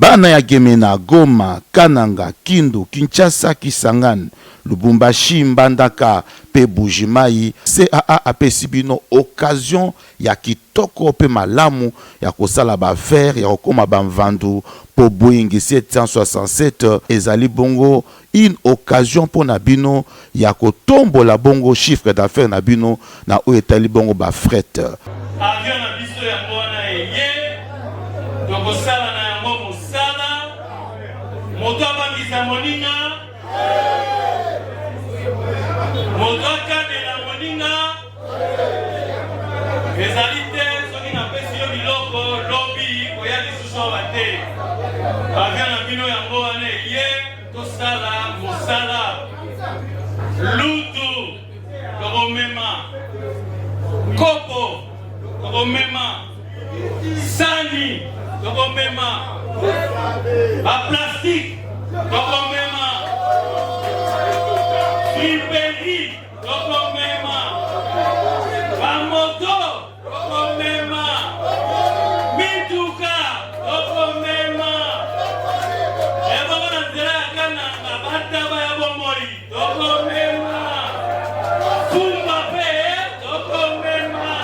Bana ya Gemena, Goma, Kananga, Kindu, Kinshasa, Kisangani, Lubumbashi, Mbandaka pe Buji-Mayi, CAA apesi bino occasion ya kitoko pe malamu ya kosala ba affaires, ya kokoma ba mvandu po Boeing 767 ezali bongo une occasion pona bino ya kotombola bongo chiffre d'affaires na bino na oyo etali bongo ba fret. Avion na biso yango wana eye, tokosala na yango mosala, moto abangisa moninga, moto akanela moninga, ezali te soki napesi yo biloko lobi koya lisusu awa te. Avion na bino yango wana eye, tosala mosala lutu tokomema kopo tokomema sani tokomema baplastike tokomema friperi tokomema bamoto Tokomema mituka, tokomema ebongo na nzela ya Kananga, bataba ya bomoi, tokomema fumba pe tokomema.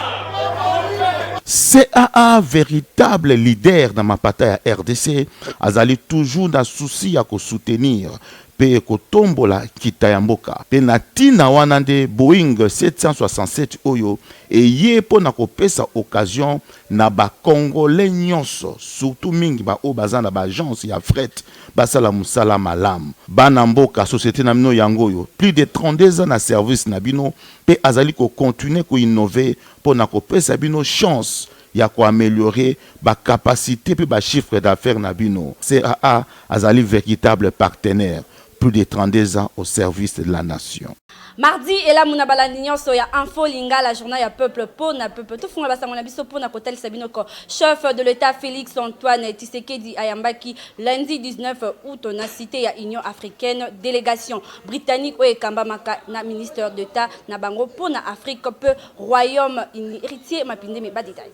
CAA veritable leader na mapata ya rdc azali toujours na souci ya ko soutenir mpe kotombola nkita ya mboka. Mpe na ntina wana nde Boeing 767 oyo eye mpo na kopesa occasion na ba Congolais nyonso, surtout mingi ba oyo baza na ba agences ya fret basala mosala malamu. Bana mboka, societe na bino yango oyo, plus de 32 ans na service na bino mpe azali ko continuer ko innover mpo na kopesa bino chance ya ko ameliorer ba capacites pe ba chiffres d'affaires na bino. CAA azali veritable partenaire, plus de 32 ans au service de la nation. Mardi elamu na balandi nyonso ya Info Lingala, journal ya peuple po na peuple. Tofungola basango na biso po na kotalisa bino ko chef de l'Etat Felix Antoine Tshisekedi ayambaki lundi 19 août na cité ya Union africaine délégation britannique oyo ekambamaka na ministre d'Etat na bango po na Afrique pe Royaume Uni Heritier Mapindemi ba details.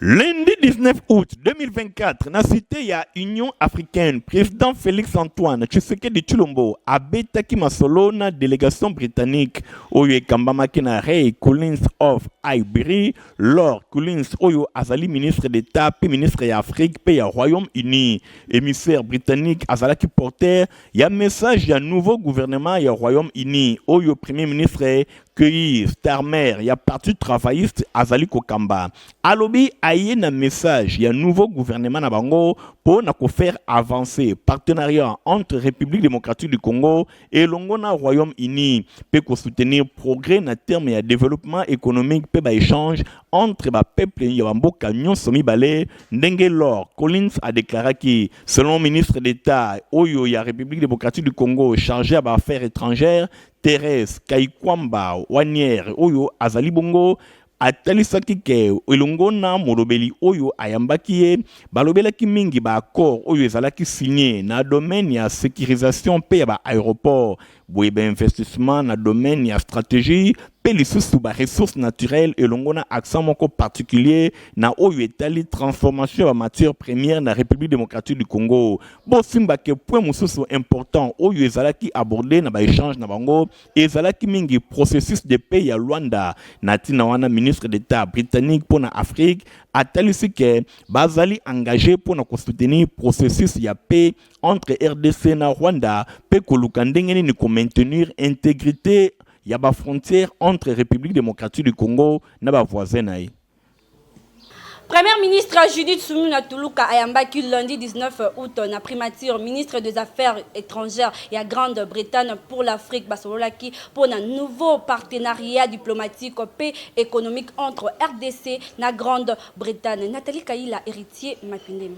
Lundi 19 août 2024, na cité ya Union africaine, président Félix Antoine Tshisekedi Tshilombo abetaki masolo na délégation britannique oyo ekambamaki na Ray Collins of Highbury, Lord Collins oyo azali ministre d'État pe ministre ya Afrique pe ya Royaume-Uni. Émissaire britannique azalaki porteur ya message ya nouveau gouvernement ya Royaume-Uni oyo Premier ministre Keir Starmer ya Parti travailliste azali kokamba. Alobi aye na message ya nouveau gouvernement na bango mpo na ko faire avancer partenariat entre République démocratique du Congo elongo na Royaume-Uni mpe ko soutenir progrès na terme ya développement économique mpe ba échanges entre ba peuples ya ba mboka nyonso mibale, ndenge Lord Collins a declaraki. Selon ministre d'Etat oyo ya République démocratique du Congo chargé ya ba affaires étrangères, Therèse Kayikwamba Waniere oyo azali bongo atalisaki ke elongo na molobeli oyo ayambaki ye balobelaki mingi ba accord oyo ezalaki signe na domaine ya securisation mpe ya ba aeroport boye ba investissement na domaine ya strategie mpe lisusu ba ressources naturelles elongo na accent moko particulier na oyo etali transformation ya ba matières premières na République démocratique du Congo. Bosimba ke point mosusu important oyo ezalaki aborde na ba echanges na bango ezalaki mingi processus de paix ya Luanda. Na tina wana ministre d'Etat britannique mpo na Afrique atalisi ke bazali engage mpo na ko soutenir processus ya paix entre rdc na Rwanda mpe koluka ndenge nini ko maintenir integrite ya ba frontières entre République démocratique du Congo na ba voisins na ye. Première ministre Judith Suminwa Tuluka ayambaki lundi 19 août na primature ministre des Affaires étrangères ya Grande-Bretagne pour l'Afrique basololaki mpo na nouveau partenariat diplomatique mpe économique entre rdc na Grande-Bretagne. Nathalie Kayila, Héritier Mapindemi.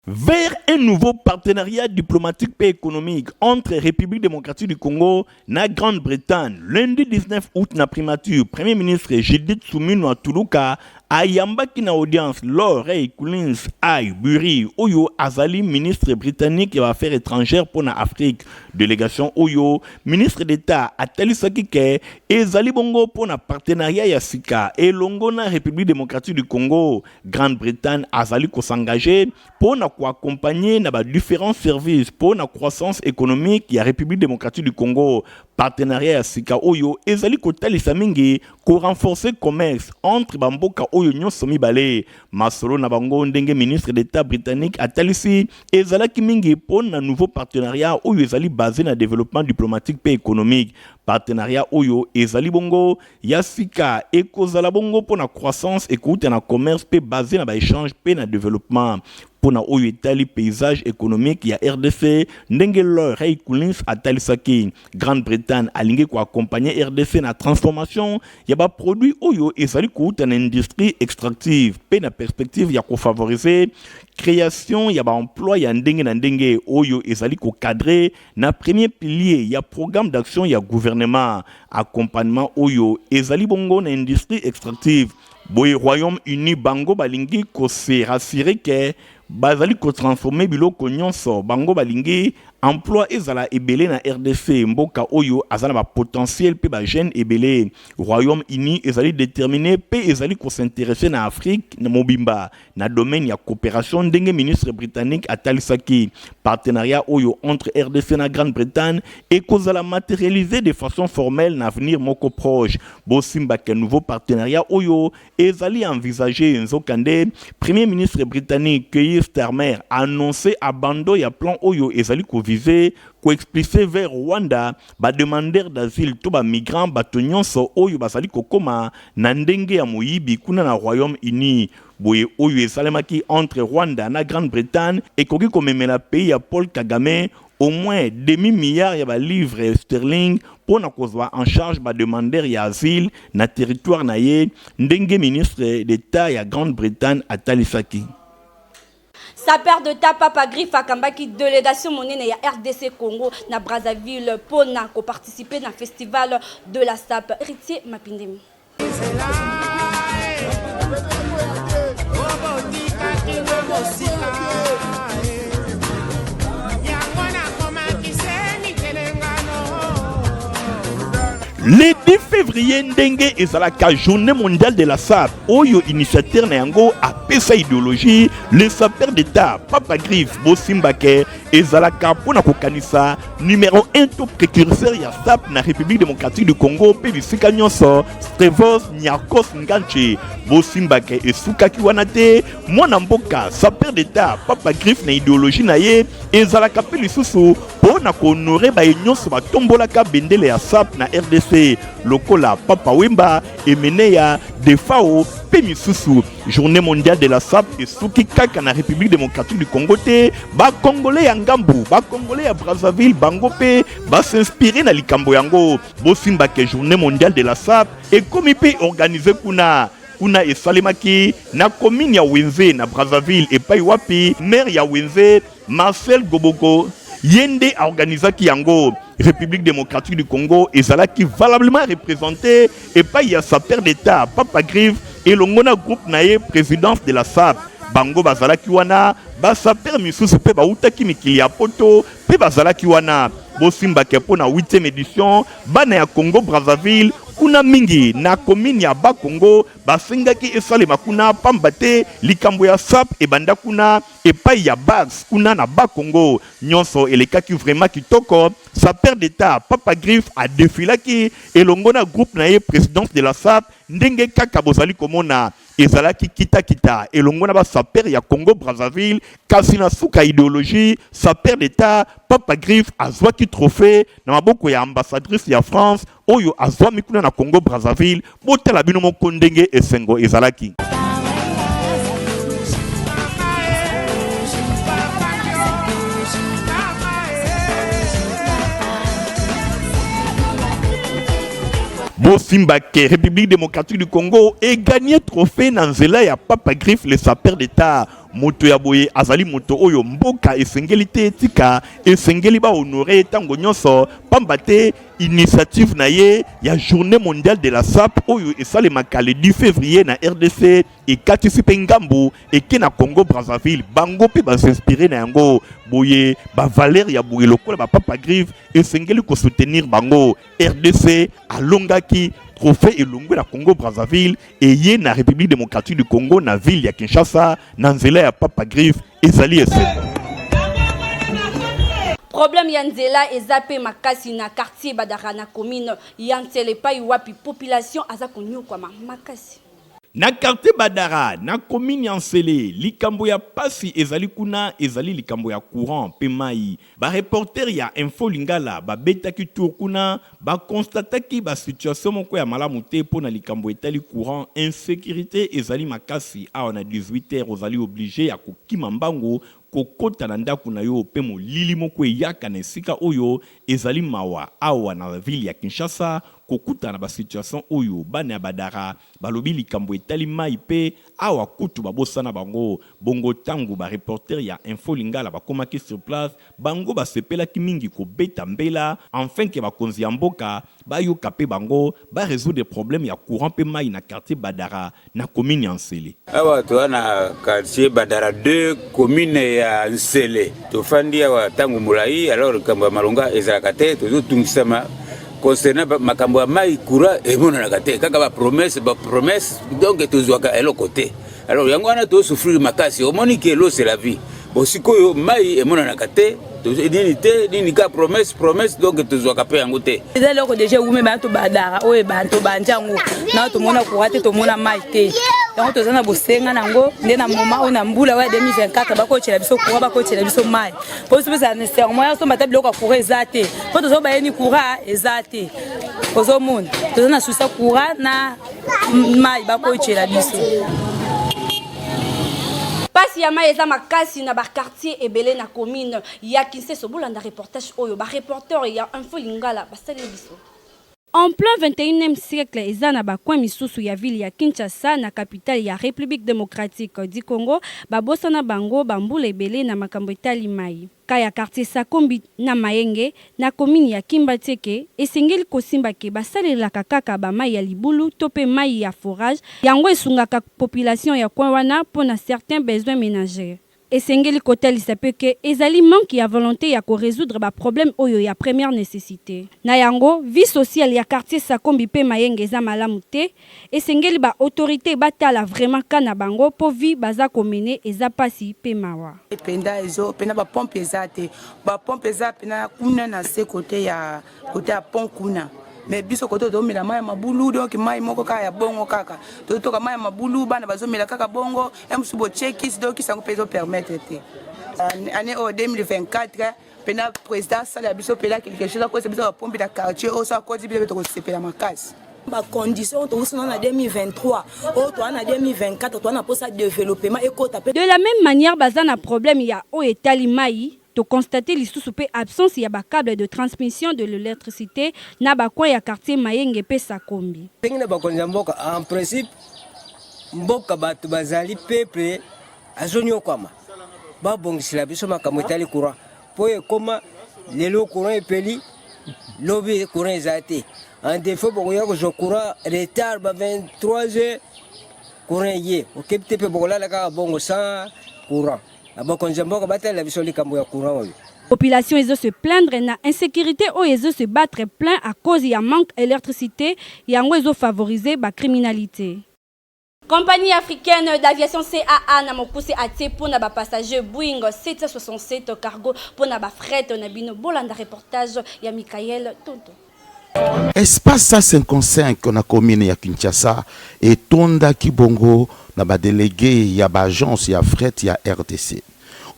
Vers un nouveau partenariat diplomatique et économique entre République démocratique du Congo na Grande-Bretagne. Lundi 19 août na primature, Premier ministre Judith Suminwa Tuluka ayambaki na audience Lord Ray Collins I Bury oyo azali ministre britannique ya ba affaires étrangères mpo na Afrique. Delegation oyo ministre d'Etat atalisaki ke ezali bongo mpo na partenariat ya sika elongo na République démocratique du Congo. Grande-Bretagne azali ko s'engager mpo na ko accompagner na ba différents services mpo na croissance économique ya République démocratique du Congo. Partenariat ya sika oyo ezali kotalisa mingi ko renforcer commerce entre ba mboka oyo nyonso mibale. Masolo na bango ndenge ministre d'Etat britannique atalisi ezalaki mingi mpo na nouveau partenariat oyo ezali base na développement diplomatique mpe économique. Partenariat oyo ezali bongo ya sika ekozala bongo mpo na croissance ekouta na commerce mpe base na ba échange mpe na développement. Mpo na oyo etali paysage économique ya RDC, ndenge Lord Ray Collins atalisaki, Grande-Bretagne alingi koaccompagner RDC na transformation ya ba produits oyo ezali kouta na industrie extractive mpe na perspective ya kofavoriser création ya ba emploi ya ndenge na ndenge oyo ezali kocadrer na premier pilier ya programme d'action ya gouvernement. Accompagnement oyo ezali bongo na industrie extractive. Boye Royaume-Uni bango balingi ko se rassurer ke bazali ko transformer biloko nyonso. Bango balingi emploi ezala ebele na RDC, mboka oyo aza na ba potentiel pe ba jeunes ebele. Royaume-Uni ezali déterminé pe ezali ko s'intéresser na Afrique na mobimba na domaine ya coopération, ndenge ministre britannique atalisaki. Partenariat oyo entre RDC na Grande-Bretagne ekozala matérialisé de façon formelle na avenir moko proche. Bosimba ke nouveau partenariat oyo ezali envisagé. Nzokande premier ministre britannique Keir Starmer annoncé abandon ya plan oyo ezali koviser koexpulser vers Rwanda ba demandeurs d'asile to ba migrants, bato nyonso oyo bazali kokoma na ndenge ya moyibi kuna na Royaume-Uni. Boye oyo esalemaki entre Rwanda na Grande-Bretagne ekoki komemela pays ya Paul Kagame au moins demi milliard ya ba livres sterling mpo na kozwa en charge ba demandeurs ya asile na territoire na ye, ndenge ministre d'État ya Grande-Bretagne atalisaki. Sapeur d'État Papa Griffe akambaki délégation monene ya RDC Congo na Brazzaville mpo na koparticiper na festival de la SAP. Héritier Mapindemi. Le 10 février ndenge ezalaka journée mondiale de la SAP oyo initiateur na yango apesa idéologie le sapeur d'État Papa Griffe. Bosimbake ezalaka mpo na kokanisa numero 1 to précurseur ya SAP na République démocratique du Congo mpe bisika nyonso, Strevos Niarcos Nganche. Bosimbake esukaki wana te. Mwana mboka sapeur d'État Papa Griffe na idéologie na ye ezalaka mpe lisusu mpo na kohonorer baye nyonso batombolaka bendele ya SAP na RDC lokola Papa Wemba, Emeneya, Defao mpe misusu. Journée mondiale de la SAP esuki kaka na République démocratique du Congo te. Bakongole ya ngambu, bakongole ya Brazzaville, bango mpe basinspire na likambo yango. Bosimbake journée mondiale de la SAP ekomi mpe organise kuna. Kuna esalemaki na commune ya Wenze na Brazzaville, epai wapi maire ya Wenze Marcel Goboko ye nde aorganizaki yango. République démocratique du Congo ezalaki valablement représenté epai ya sapeur d'État Papa Griffe elongo na groupe na ye présidence de la SAP. Bango bazalaki wana, basapeur misusu mpe bautaki mikili ya poto mpe bazalaki wana. Bosimbake mpo na 8e édition, bana ya Congo Brazzaville kuna mingi na commune ya Bakongo basengaki esalema kuna, pamba te likambo ya SAP ebanda kuna epai ya Bax kuna na Bakongo. Nyonso elekaki vraiment kitoko. Sapeur d'État Papa Griffe adefilaki elongo na groupe na ye présidence de la SAP, ndenge kaka bozali komona. Ezalaki kitakita elongo na basapeur ya Congo Brazzaville, kasi na suka idéologie sapeur d'État Papa Griffe azwaki trophée na maboko ya ambassadrice ya France oyo azwami kuna na Congo Brazzaville. Botala bino moko ndenge esengo ezalaki. Bosimba ke République démocratique du Congo egagné trophée na nzela ya Papa Griffe le sapeur d'État. Moto ya boye azali moto oyo mboka esengeli te etika, esengeli ba honorer ye tango nyonso, pamba te initiative na ye ya Journee mondiale de la sape oyo esalemaka le 10 fevrier na rdc ekatisi mpe ngambo eke na Congo Brazzaville, bango mpe ba s'inspirer na yango. Boye ba valeurs ya boye lokola ba Papa Griffe esengeli ko soutenir bango. Rdc alongaki trophee elongwe na Congo Brazzaville eye na République démocratique du Congo na ville ya Kinshasa na nzela ya Papa Griffe. Ezali esengo. Problème ya nzela eza pe makasi na quartier Badara na commune ya Nsele epai wapi population aza konyokwama makasi. Na quartier Badara, na commune ya Nsele, likambo ya pasi ezali kuna ezali likambo ya courant pe mayi. Ba reporters ya Info Lingala babetaki tour kuna, ba constataki ba situation moko ya malamu te mpo na likambo etali courant, insecurite ezali makasi awa na 18 heures ozali oblige ya kokima mbangu kokota na ndaku na yo pe molili moko eyaka na esika oyo ezali mawa awa na ville ya Kinshasa kokutana na ba situation oyo bana ya Badara Balobi likambo etali mayi pe awa kutu babosana bango. Bongo tango ba reporters ya Info Lingala bakomaki sur place, bango basepelaki mingi kobeta mbela enfin que bakonzi ya mboka bayoka pe bango, ba resoudre problème ya courant pe mayi na quartier Badara na commune ya N'sele. Awa toza na quartier Badara 2 commune ya N'sele. Tofandi awa tango molayi alors likambo ya malonga ezalaka te, tozotungisama Concernant makambo ya mai courant emonanaka te, kaka ba promesse ba promesse, donc tozwaka eloko te. Alors yango wana tosouffrir makasi, omoni ke l'eau c'est la vie. Bon sikoyo mai emonanaka te, nini te nini ka promesse promesse, donc tozwaka mpe yango te. Eza eloko deja ewume bana tobadara oyo ebanda tobandi yango na tomona courant te, tomona mai te, yango toza na bosenga na yango nde na moma oyo na mbula oyo ya 2024 bakotyela biso courant, bakotyela biso mai. Po biso pesa nécessairement ya somba ta biloko ya courant eza te, po tozo bayeni courant eza te, ozomona toza na souci ya courant na mai bakotyela biso. Pasi ya mai eza makasi na ba quartier ebele na commune ya Kinseso. Bolanda reportage oyo ba reporteurs ya Info Lingala basaleli biso. En plein 21e siècle, eza na ba coins misusu ya ville ya Kinshasa, na capitale ya Republique democratique du Congo, babosana bango ba mbula ebele na makambo etali mayi. Cas ya quartier Sakombi na Mayenge, na commune ya Kimbanseke, esengeli kosimba ke basalelaka kaka ba mayi ya libulu to pe mayi ya forage, yango esungaka population ya coin wana po na certains besoins menagers. Esengeli kotalisa pe que ezali manque ya volonte ya ko resoudre ba problèmes oyo ya première necessite. Na yango, vie sociale ya quartier Sakombi pe Mayenge eza malamu te, esengeli ba autorites batala vraiment cas na bango po vie baza ko mener eza pasi pe mawa. Penda ezo pena ba pompe eza te ba pompe eza pena kuna na se kote ya kote ya pont kuna mais biso kote tozomela mai ya mabulu donc mai moko kaka ya bongo kaka tozotoka mai ya mabulu bana bazomela kaka bongo ya mosusu botie kisi donc kisi yango mpe ezopermettre te année oyo 2024 mpena président asala biso mpena quelque chose akosa biso bapompe na quartier oyo so akoti biso mpe tokosepela makasi. Bacondition oyo towusi na 2023 oyo toa na 2024 toa na mposa développement ekota mpe. De la meme manière baza na problème ya oyo etali mayi, to constater lisusu pe absence ya ba câbles de transmission de l'electricite na ba coins ya quartier Mayenge pe Sakombi. Ndenge na bakonzi ya mboka en principe mboka bato bazali peuple azonyokwama, babongisela biso makambo etali courant mpo ekoma lelo courant epeli lobi courant eza te. En défaut bokoya kozwa courant retard ba 23 heures courant eye okebi te mpe bokolala kaka bongo sans courant. Na bakonzi ya mboka batalela biso likambo ya courant oyo. Population ezo se plaindre na insecurite oyo ezo se battre plein à cause ya manque electricite, yango ezo favoriser ba criminalite. Compagnie africaine d'aviation CAA na mokuse atie mpo na ba passagers Boeing 767 cargo mpo na ba fret na bino. Bolanda reportage ya Michael Tonto. Espace 155 na commune ya Kinshasa etondaki bongo na ba delegues ya ba agences ya fret ya rdc.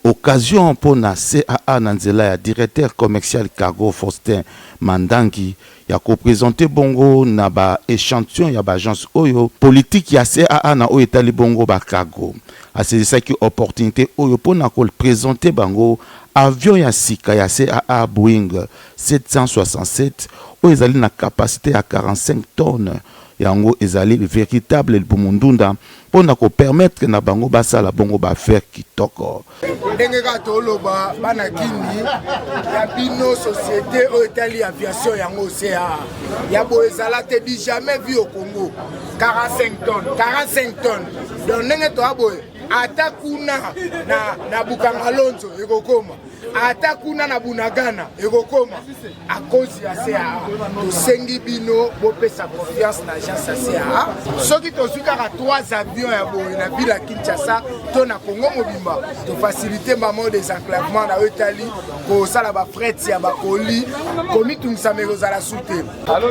Occasion mpo na CAA na nzela ya directeur commercial cargo Faustin Mandangi ya ko presenter bongo na ba echantillons ya ba agences oyo politique ya CAA na oyo etali bongo ba cargo. Asaisissaki opportunite oyo mpo na ko presenter bango avion ya sika ya CAA Boeing 767 oyo ezali na capacite ya 45 tonnes. Yango ezali veritable libumu ndunda mpo na ko permettre na bango basala bongo ba affaires kitoko. Ndenge kaka toloba bana Kini ya bino société oyo etali aviation yango CAA ya boye ezala te du jamais vu au Congo 45 tonnes 45 tonnes donc ndenge toya boye ata kuna na, na Bukangalonzo ekokoma ata kuna na Bunagana ekokoma à cause ya CAA. Tosengi bino bopesa confiance na agence ya CAA. Soki tozwi kaka 3 avions ya boye na ville ya Kinshasa to na Congo mobimba, tofacilite mbamo désenclavement na oyo etali kosala bafret ya bakoli, komitungisama ekozala su te.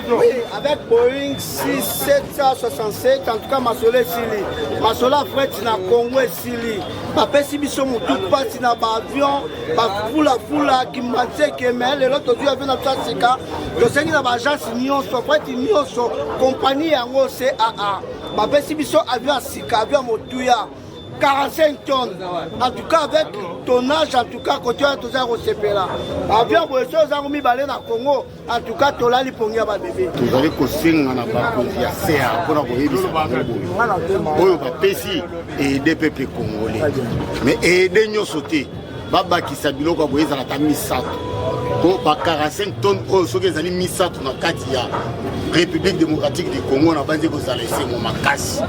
Oui, avec Boeing 6767, en tout cas masolo esili. Masolo ya fret na Congo esili. Bapesi biso motu mpasi na baavion, bafulafula, kimbanseke, mais lelo tozwi avion na biso ya sika. Tosengi na baagence nyonso, fret nyonso, compagnie yango CAA. Bapesi biso avion ya sika, avion ya motuya. 45 tonnes en tout cas avec tonnage en tout cas kote wana toza kosepela avion boye so ozango mibale na congo En tout cas tolali pongi ya ba bebe. Tozali kosenga na bakonzi ya CA mpona koyebisa bango boye oyo bapesi aide peuple congolais mais aide nyonso te babakisa biloko ya boye ezala ata misato mpo ba 45 tonnes oyo soki ezali misato na kati ya république démocratique du congo na banzi kozala esengo makasi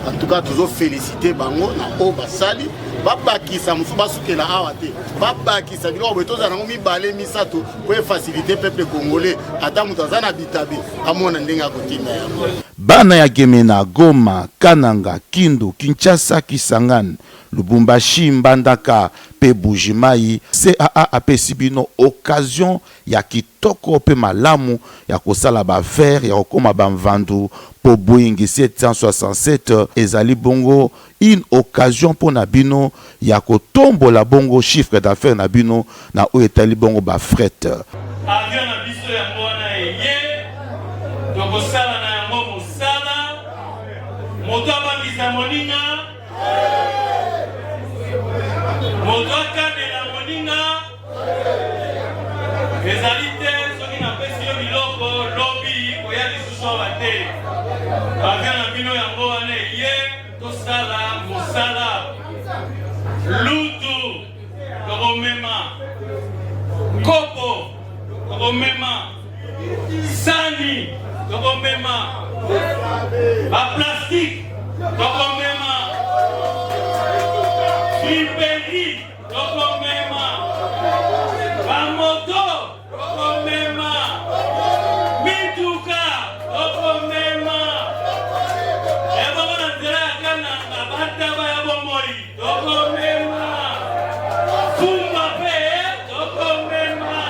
en tout cas tozofélicite bango na oyo basali babakisa mosusu basukela awa te babakisa biloko boye tozala yango mibale misato po efacilite peuple congolais ata moto aza na bitabe amona ndenge akotinda yango. Bana ya Gemena, Goma, Kananga, Kindu, Kinshasa, Kisangani, Lubumbashi, Mbandaka pe Buji-Mayi, CAA apesi bino occasion ya kitoko pe malamu ya kosala ba affaires, ya kokoma ba mvandu po Boeing 767 ezali bongo Une occasion mpo na bino ya kotombola bongo chiffre d'affaires na bino na oyo etali bongo ba fret. Avion na biso yango wana eye, tokosala na yango mosala. Moto abangisa moninga, moto akanela moninga. Ezali te soki napesi yo biloko lobi koya lisusu awa te. Avion na bino yango wana eye. Tosala mosala lutu tokomema kopo tokomema sani tokomema baplastike tokomema friperi tokomema bamoto Tokomema mituka, tokomema ebongo na nzela ya Kananga, bataba ya bomoi, tokomema fumba mpe tokomema.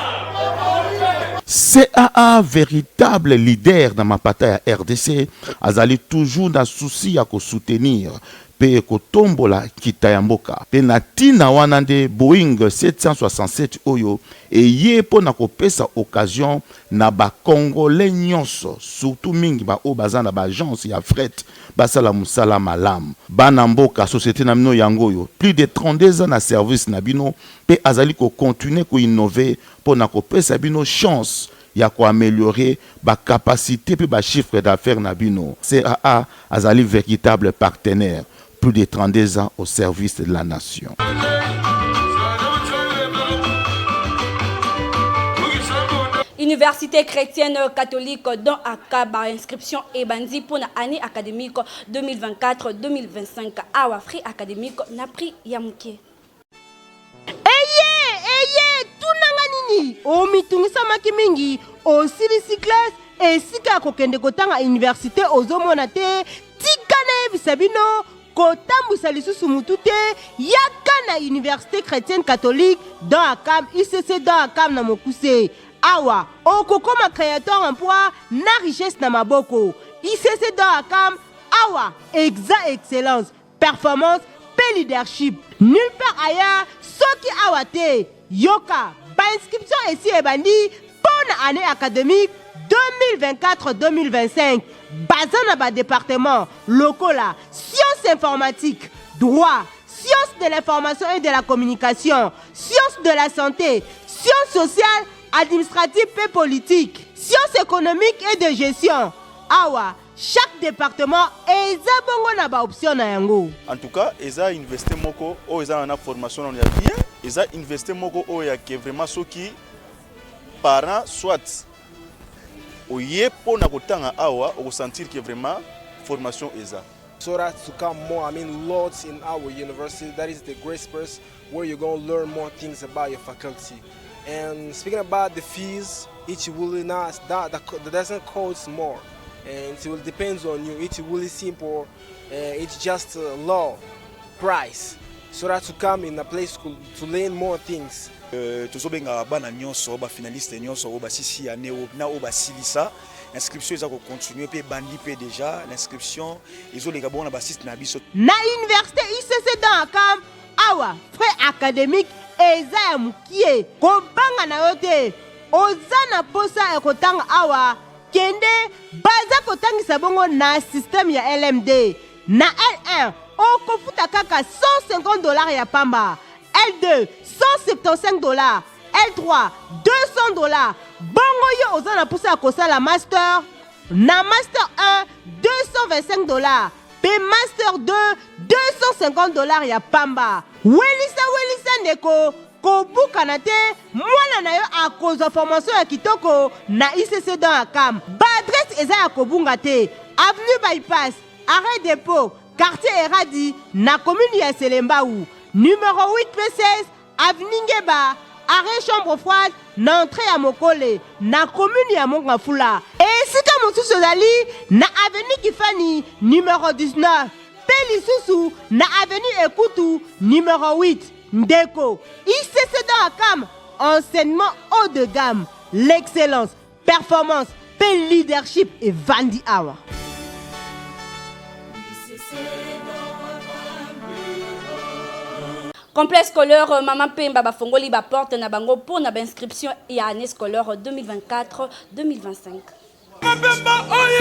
CAA veritable leader na mapata ya rdc azali toujours na souci ya ko soutenir mpe kotombola nkita ya mboka. Mpe na ntina wana nde Boeing 767 oyo eye mpo na kopesa occasion na ba Congolais nyonso, surtout mingi ba oyo baza na ba agences ya fret basala mosala malamu. Bana mboka, societe na bino yango oyo, plus de 32 ans na service na bino mpe azali ko continuer ko innover mpo na kopesa bino chance ya ko ameliorer ba capacites mpe ba chiffres d'affaires na bino. CAA azali veritable partenaire, plus de 32 ans au service de la nation. Université chrétienne catholique dans Akaba inscription ebandi pour na année académique 2024-2025 awa free académique na prix ya moke. Eye, eye, tuna nga nini? Omitungisamaki mingi, osilisi classe, esika ya kokende kotanga universite ozomona te, tika nayebisa bino, kotambwisa lisusu mutu te, yaka na Universite Chretienne Catholique dans Akam, UCC dans Akam na mokuse. Awa, okokoma createur emploi na richesse na maboko. UCC dans Akam, awa, exa excellence. Performance pe leadership nulle part ailleurs soki awa te yoka ba inscription esi ebandi po na annee academique 2024-2025 baza na ba departement lokola science informatique, droit, science de l'information et de la communication, science de la santé, science sociale, administrative pe politique, science économique et de gestion. Awa. Chaque departement eza bongo na ba options na yango. En tout cas eza université moko oyo eza na formation nanu ya bien, eza université moko oyo ya ke vraiment soki parent soit oye pona kotanga awa oko sentir que vraiment formation eza. So that to come more, I mean lots in our university, that is the great space where you're going to learn more things about your faculty. And speaking about the fees, it will not, that, that, that doesn't cost more. And it will depends on you. It's really simple. It's just a low price. So that to come in a place to, to learn more things. Euh, tozobenga bana nyonso bafinaliste nyonso oyo basisi année oyo na oyo basilisa inscription eza kocontinue mpe ebandi mpe déjà l'inscription ezoleka bongo na basite na biso na université icc dans akam awa frais académique eza ya mokie kobanga na yo te oza na posa ya kotanga awa kende baza kotangisa bongo na système ya lmd na l1 okofuta kaka 150 dollars ya pamba l2 175 dollars l3 200 dollars bongo yo oza na mposa ya kosala master na master 1 225 dollars mpe master 2 250 dollars ya pamba welisa welisa ndeko kobukana te mwana na yo akozwa formation ya kitoko na icc dans akam baadresse eza ya kobunga te avenue bypass arrêt dépôt quartier eradi na commune ya selembau numero 8 p 16 avenue ngeba arrêt chambre froide na entrée ya mokole na commune ya mongafula esika mosusu ezali na avenue kifani numero 19 mpe lisusu na avenue ekutu numero 8 ndeko icc dans akam enseignement haut de gamme l'excellence performance mpe leadership evandi awa. Complexe scolaire euh, Maman Pemba bafongoli ba porte na bango pour na ba inscription ya année scolaire 2024 2025. Pemba oye!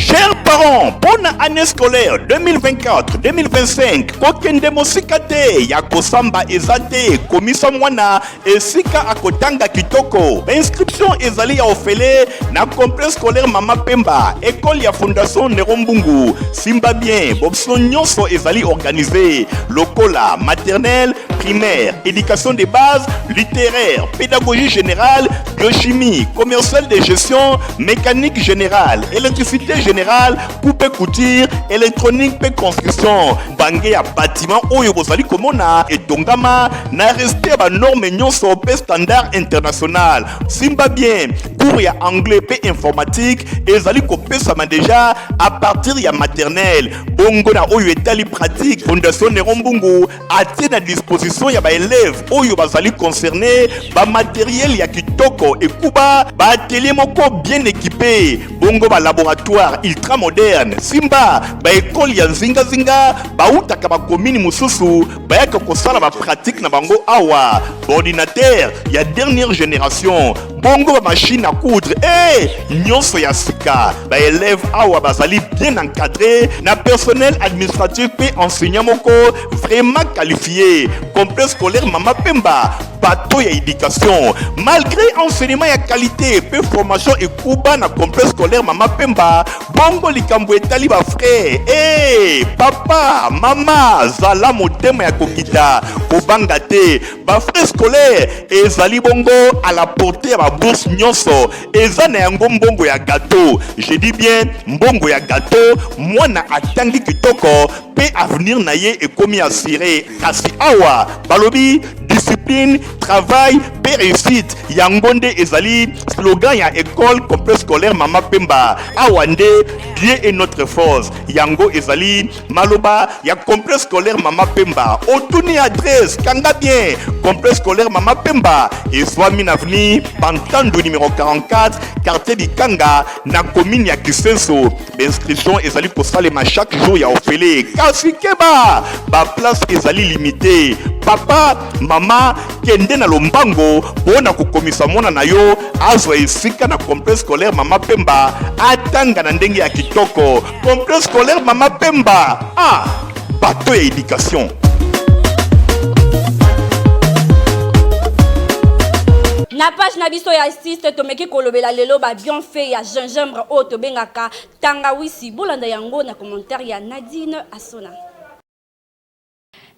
Chers parents, bonne année scolaire 2024-2025. Kokende mosika te ya kosamba eza te komisa mwana esika akotanga kitoko. Inscription ezali ya ofele na complexe scolaire Mama Pemba, école ya Fondation Nero Mbungu. Simba bien, boption nyonso ezali organisé lokola maternelle, primaire, éducation de base, littéraire, pédagogie générale, biochimie, commercial de gestion, mécanique générale, électricité générale, coupe couture, électronique pe construction. Bange ya bâtiment oyo bozali komona etongama na respect ya ba normes nyonso pe standard international. Simba bien, cours ya anglais pe informatique ezali kopesama déjà à partir ya maternelle. Bongo na oyo etali pratique, Fondation Nero Mbungu atie na disposition ya baeleve oyo bazali concerne bamateriel ya kitoko ekuba baatelier moko bien équipé bongo balaboratoire ultra moderne simba baekole ya nzingazinga bautaka bakomini mosusu bayaka kosala bapratike na bango awa baordinatere ya dernière génération bongo bamashine à coudre e eh, nyonso ya sika baeleve awa bazali bien encadré na personnel administratif mpe enseignant moko vraiment qualifié complexe scolaire mama pemba bato ya éducation malgré enseignement ya qualité mpe formation ekuba na complexe scolaire mama pemba bongo likambo etali bafrais e eh, papa mama zala motema ya kokita kobanga te bafrais scolaire ezali bongo à la portée ya babourse nyonso eza na yango mbongo ya gateau je dis bien mbongo ya gateau mwana atangi kitoko mpe avenir na ye ekomi assuré kasi awa balobi discipline travail mpe réussite yango nde ezali slogan ya école complexe scolaire mama pemba awa nde dieu est notre force yango ezali maloba ya complexe scolaire mama pemba otuni adresse kanga bien complexe scolaire mama pemba ezwami na avenue bantandu numero 44 quartier bikanga na commune ya kisenso Inscription ezali kosalema chaque jour ya ofele, kasi keba, ba place ezali limite. Papa, mama, kende na lombango mpo na kokomisa mwana na yo azwa esika na complexe scolaire Mama Pemba, atanga na ndenge ya kitoko. Complexe scolaire Mama Pemba, ah, bateau ya education. Na page na biso ya assiste tomeki kolobela lelo ba bienfaits ya gingembre oyo tobengaka tangawisi. Bolanda yango na commentaire ya Nadine Asona.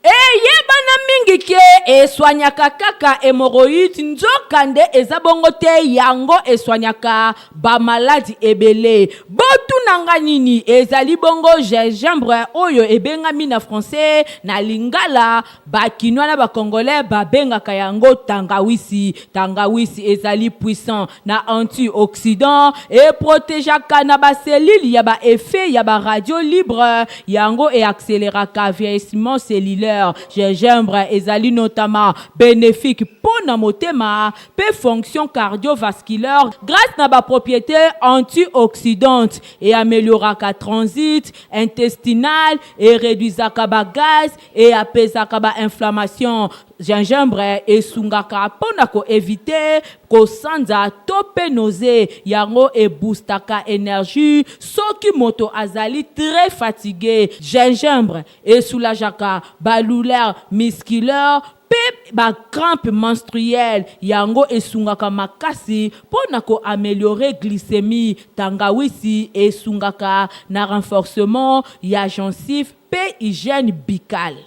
Eyebana mingi ke eswanyaka kaka hemorroïde nzoka nde eza bongo te yango eswanyaka ba maladi ebele. Botuna nga nini ezali bongo gingembre oyo ebengami na français na lingala Ba kinois na ba congolais ba bengaka yango tangawisi. Tangawisi ezali puissant na anti oxydant, e protegeaka na ba cellules ya ba effets ya ba radio libre, yango e acceleraka vieillissement cellulaire. Gingembre ezali notamment benefique po na motema pe fonction cardiovasculaire grace na ba proprietes anti-oxydantes, e amelioraka transit intestinal, e reduisaka ba gaz, E apaisaka ba inflammation. Gingembre esungaka po na ko eviter kosanza to pe nausee. Yango e boostaka energie soki moto azali très fatigue. Gingembre e soulageaka ba douleurs musculaires pe ba crampes menstruelles. Yango esungaka makasi po na ko ameliorer glycemie. Tangawisi esungaka na renforcement ya gencives Pe hygiène buccale.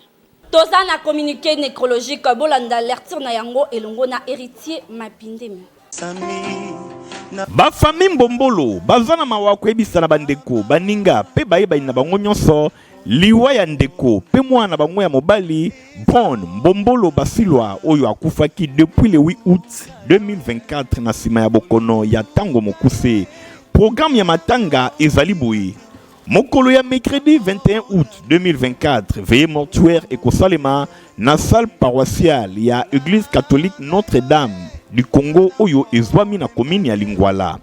Toza na communique necrologique, bolanda lecture na yango elongo na Heritier Mapindemi. Ba famille Mbombolo baza na mawa koyebisa na ba ndeko, baninga pe bayebani na bango nyonso liwa ya ndeko pe mwana na bango ya mobali Bron Mbombolo Basilwa oyo akufaki depuis le 8 août 2024 na sima ya bokono ya tango mokuse. Programme ya matanga ezali boye. Mokolo ya mercredi 21 août 2024, veillée mortuaire ekosalema na salle paroissiale ya Eglise catholique Notre-Dame du Congo oyo ezwami na commune ya Lingwala.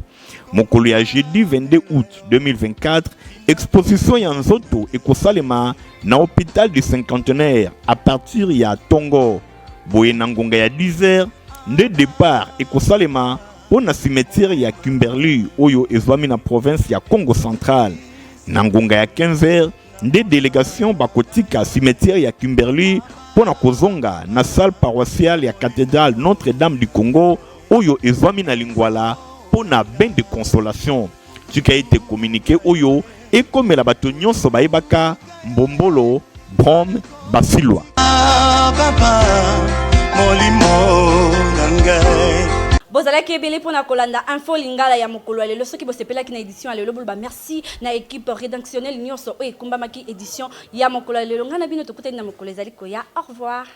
Mokolo ya jeudi 22 août 2024, exposition ya nzoto ekosalema na hôpital du cinquantenaire à partir ya tongo. Boye na ngonga ya 10 heures nde départ ekosalema mpo na cimetière ya Kimberley oyo ezwami na province ya Kongo Central. Na ngonga ya 15 heures nde delegation bakotika cimetière ya Kimberley mpo na kozonga na salle paroissiale ya cathédrale Notre-Dame du Congo oyo ezwami na Lingwala mpo na bain de consolation. Tika ete communiqué oyo ekomela bato nyonso bayebaka Mbombolo Brom Basilwa. Ah, papa, molimo na ngai. Bozalaki ebele mpo na kolanda Info Lingala ya mokolo ya lelo. Soki bosepelaki na edition ya lelo, boloba merci na equipe redactionnelle nyonso oyo ekumbamaki edition ya mokolo ya lelo. Ngai na bino tokutani na mokolo ezali koya. Au revoir.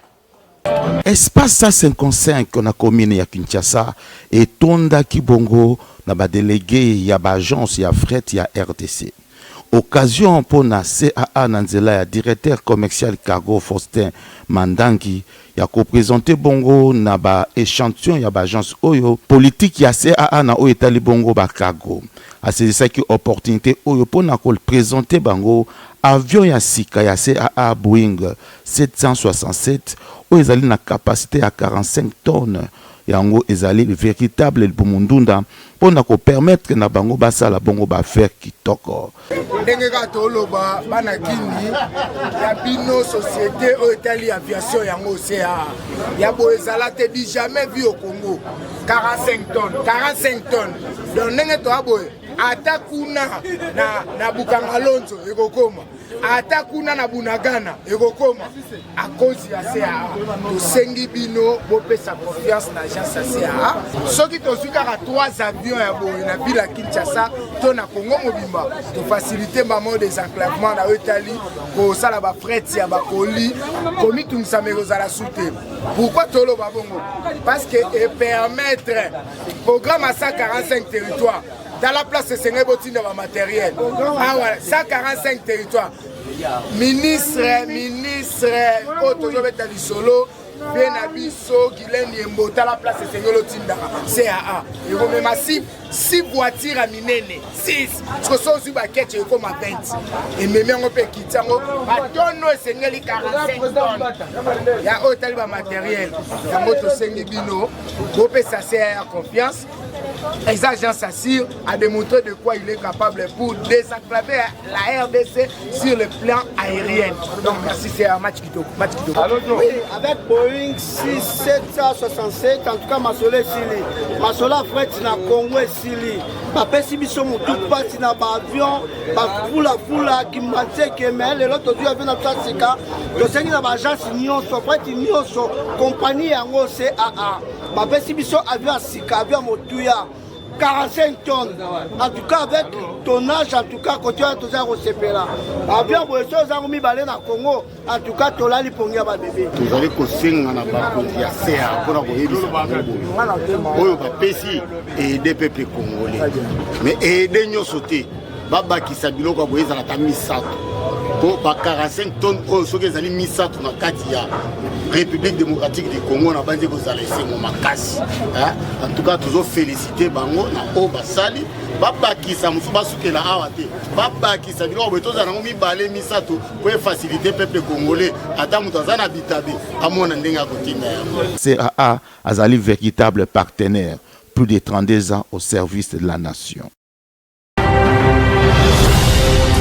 Espace 155 na commune ya Kinshasa etondaki bongo na ba delegues ya ba agences ya fret ya rdc. Occasion mpo na CAA na nzela ya directeur commercial cargo Faustin Mandangi ya ko presenter bongo na ba echantillons ya ba agences oyo politique ya CAA na oyo etali bongo ba cargo. Asaisissaki opportunite oyo mpo na ko presenter bango avion ya sika ya CAA Boeing 767 oyo ezali na capacite ya 45 tonnes, yango ezali veritable libumu ndunda mpo na ko permettre na bango basala bongo ba affaires kitoko. Ndenge kaka toloba bana kini ya bino société oyo etali aviation yango CAA ya boye ezala te du jamais vu au Congo 45 tonnes 45 tonnes donc ndenge toya boye ata kuna na, na Bukangalonzo ekokoma ata kuna na Bunagana ekokoma à cause ya CAA. Tosengi bino bopesa confiance na agence ya CAA. Soki tozwi kaka 3 avions ya boye na ville ya Kinshasa to na Congo mobimba, tofacilite bango désenclavement na oyo etali kosala ba fret ya bakoli, komitungisama ekozala su te. Pourquoi toloba bongo? Parce que e permettre programme ya 145 territoires tala place esengeli botinda ba materiel awa 145 territoire ministre ministre oyo tozobeta lisolo mpe na biso Guylaine Yembo tala place esengeli otindaka CAA ekomema si si voiture ya minene 6 siko so ozwi baketche ekoma 20 ememi yango mpe ekiti yango batono esengeli 45 tonne ya oyo etali bamateriel yango tosengi bino bopesa CAA confiance. Eza agence assure a démontré de quoi il est capable pour désenclaver la RDC sur le plan aérien. Donc merci, c'est un match kitoko. Match kitoko. Oui, avec Boeing 6767, en tout cas masolo esili. Masolo ya fret na Congo esili. Bapesi biso motu mpasi na baavion, bafulafula, kimbanseke, mais lelo tozwi avion na biso ya sika. Tosengi na baagence nyonso, fret nyonso, compagnie yango CAA. Bapesi biso avion ya sika, avion ya motuya. 45 tonnes en tout cas avec tonnage en tout cas kote wana toza kosepela avion boye so ozango mibale na congo en tout cas tolali pongi ya babebe tozali kosenga na bakonzi ya ca mpona koyebisa bango boye oyo bapesi aide peuple congolais mais aide nyonso te babakisa biloko ya boye ezala ata misato mpo ba 45 tonnes oyo soki ezali misato na kati ya république démocratique du congo na banzi kozala esengo makasi en tout cas tozofélicité bango na oyo basali babakisa mosusu basukela awa te babakisa biloko boye tozala yango mibale misato mpo efacilité peuple congolais ata moto aza na bitabe amona ndenge akotinda yango caa azali véritable partenaire plus de 32 ans au service de la nation.